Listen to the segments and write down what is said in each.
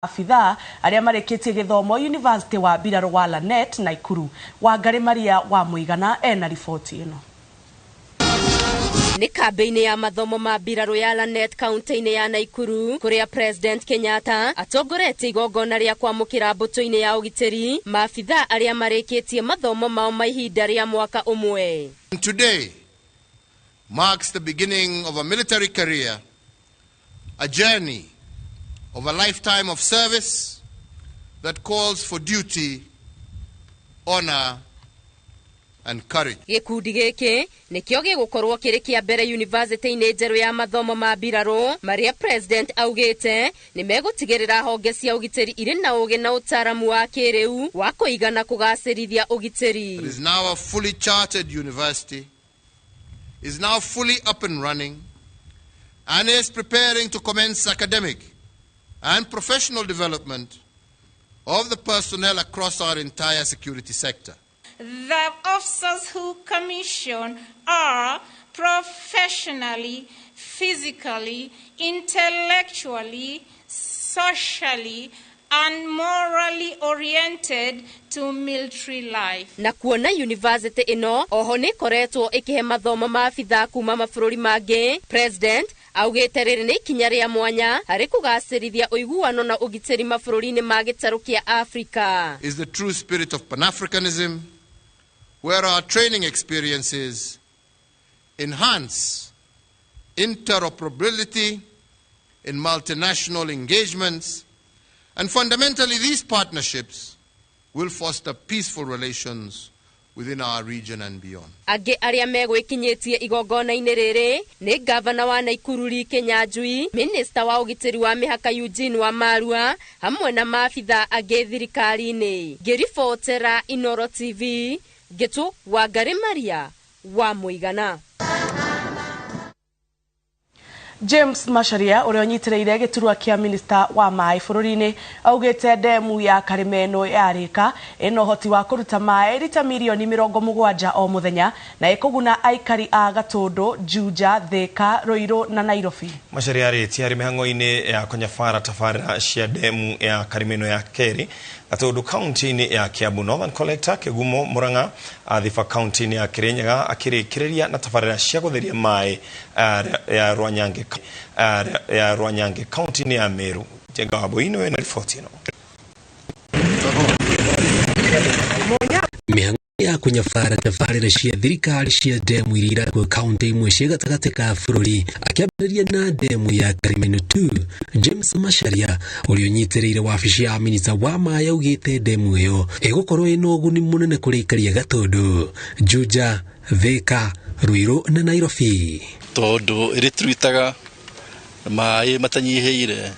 Abithaa arĩa marĩkĩtie gĩthomo University wa mbirarũ wa Lanet Naikuru. Wangari Maria wa Mũigana ena riboti ĩno. Nĩ kambĩ-inĩ ya mathomo ma mbirarũ ya Lanet kaunti-inĩ ya Naikuru, kũrĩa President Kenyatta atongoretie igongona rĩa kwamũkĩra mbũtũ-inĩ ya ũgitĩri maabithaa arĩa marĩkĩtie mathomo mao ma ihinda rĩa mwaka ũmwe. Today marks the beginning of a military career, a journey of a lifetime of service that calls for duty, honor, and courage. Gĩkundi gĩkĩ nĩkĩo gĩgũkorwo kĩrĩ kĩa mbere yunivasĩtĩ-inĩ njerũ ya mathomo ma mbirarũ, marĩa President augĩte nĩ megũtigĩrĩra honge cia ũgitĩri irĩ na ũgĩ na ũtaaramu wa kĩrĩu wa kũigana kũgacĩrithia ũgitĩri. It is now a fully chartered university, is now fully up and running, and is preparing to commence academic and professional development of the personnel across our entire security sector. The officers who commission are professionally, physically, intellectually, socially, and morally oriented to military life. Na kuona university ĩno oho nĩ ĩkoretwo ĩkĩhe mathomo ma abithaa kuma mabũrũri mangĩ, President augĩte rĩrĩ nĩ ikinya rĩa mwanya harĩ kũgacĩrithia ũiguano na ũgitĩri mabũrũri-inĩ ma gĩtarũ kĩa Afrika. Is the true spirit of Pan-Africanism, where our training experiences enhance interoperability in multinational engagements, and fundamentally these partnerships will foster peaceful relations within our region and beyond. Angĩ arĩa megwĩkinyĩtie igongona-inĩ rĩrĩ nĩ ngavana wa Naikuru Lee Kinyanjui, minista wa ũgitĩri wa mĩhaka Eugene Wamalwa, hamwe na maabithaa angĩ thirikari-inĩ. Ngĩribotera Inoro TV, Ngĩtũ Wangari Maria wa Mũigana. James Macharia ũrĩa ũnyitĩrĩire gĩturwa kĩa minista wa maĩ bũrũri-inĩ augĩte ndemu ya Karimeno yarĩka ĩna ũhoti wa kũruta maĩ rita mirioni 70 o mũthenya na ĩkũguna aikari a Gatũndũ, Juja, Thika, Ruiru na Nairobi. Macharia arĩtie harĩ mĩhang'o-inĩ ya kũnyabara tabarĩra cia ndemu ya Karimeno ya kerĩ Gatũndũ kaunti-inĩ ya Kiambu, Northern Collector Kĩgumo Murang'a Athiba kaunti-inĩ ya Kirinyaga akĩrĩkĩrĩria na tabarĩra cia gũtheria maĩ ya Rwanyange ya Rwanyange kaunti-inĩ ya Meru. Jenga wa Boino na riboti ĩno. Mĩhang'o ya kũnyabara tabarĩra cia thirikari cia ndemu iria irakwo kaunti imwe cia gatagatĩ ka bũrũri, akĩambĩrĩria na ndemu ya Karimeno 2, James Macharia ũrĩa ũnyitĩrĩire wabici ya minista wa maĩ augĩte ndemu ĩyo ĩgũkorwo ĩna ũguni mũnene kũrĩ aikari a Gatũndũ, Juja, Thika, Ruiru na Nairobi. Tondũ ĩrĩturutaga maĩ matanyihĩire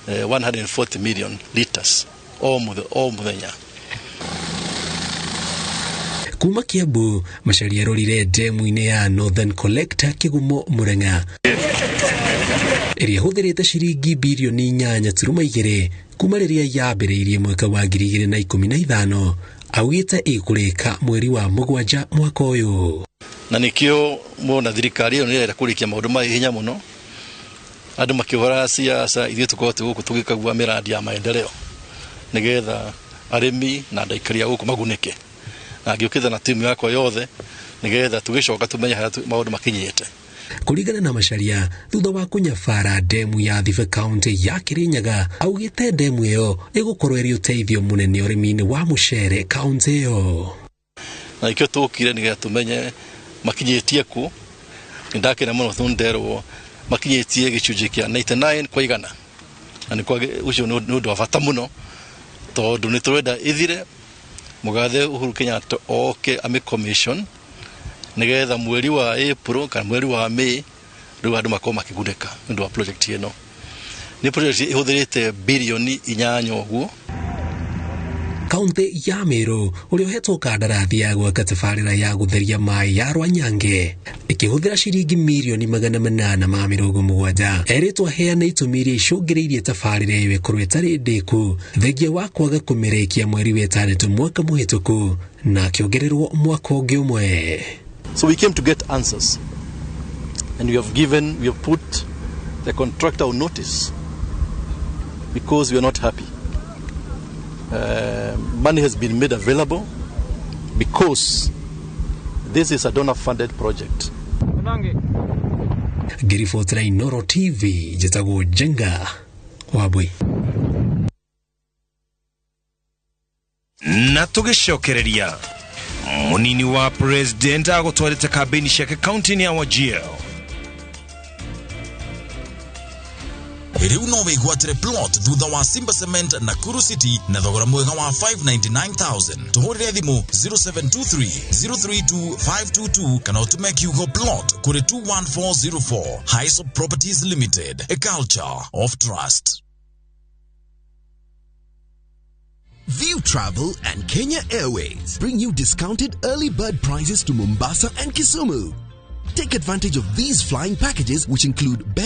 140 million liters o mũthenya. Kuma Kiambu, Macharia arorire ndemu-inĩ ya Northern Collector Kĩgumo Murang'a ĩrĩa ĩhũthĩrĩte ciringi birioni 8.2 kuma rĩrĩa yambĩrĩirie mwaka wa 2015, augĩte ĩkũrĩka mweri wa 7 mwaka ũyũ. Na nĩkĩo muona thirikari ĩyo nĩĩrenda kũrĩkia maũndũ ma ihenya mũno, andũ makĩhũra siasa, ithuĩ tũkorwo twĩ gũkũ tũgĩkagua mĩrandi ya maendeleo nĩgetha arĩmi na andũ aikari a gũkũ magunĩke. Na ngĩũkĩte na timu yakwa yothe nĩgetha tũgĩcoka tũmenye harĩa maũndũ makinyĩte. Kũringana na Macharia, thutha wa kũnyabara ndemu ya Thiba kaunti ya Kirinyaga, augĩte ndemu ĩyo ĩgũkorwo ĩrĩ ũteithio mũnene ũrĩmi-inĩ wa mũcere kaunti ĩyo. Na ikĩo tũkire nĩgetha tũmenye makinyĩtie kũ. Nĩndakena mũno tondũ nderwo makinyĩtie gĩcunjĩ kĩa 99 kwa igana. Na ũcio nĩ ũndũ wa bata mũno tondũ nĩ tũrenda ĩthire mũgathe Uhuru Kenyatta oke ame commission nĩgetha mweri wa April kana mweri wa May rĩu andũ makorwo makĩgunĩka nĩ ũndũ wa project ĩno. Nĩ project ĩhũthĩrĩte birioni 8 ũguo. Kaunti ya Meru ũrĩa ũhetwo kandarathi ya gwaka tabarĩra ya gũtheria maĩ ya Rwanyange ĩkĩhũthĩra ciringi mirioni 870, erĩtwo aheane itũmi iria icũngĩrĩirie tabarĩra ĩyo ĩkorwo ĩtarĩ ndĩku thengia wa kwaga kũmĩrĩkia mweri wa 6 mwaka mũhĩtũku na akĩongererwo mwaka ũngĩ ũmwe. So we came to get answers, and we have put the contractor on notice Because we are not happy. Money has been made available because this is a donor-funded project. Ngĩribotera Inooro TV njĩtagwo Njenga Wambui. Na tũgĩcokereria, mũnini wa president agũtwarĩte kambĩini ciake kaunti-inĩ ya Wajir. Riu no wigwatire plot thutha wa Simba Cement Nakuru City na thogora mwega wa 599,000. Tuhurire thimu 0723 032 522 kana utume kiugo plot kuri 21404. Hisop Properties Limited, a culture of trust. View Travel and Kenya Airways bring you discounted early bird prices to Mombasa and Kisumu. Take advantage of these flying packages, which include bed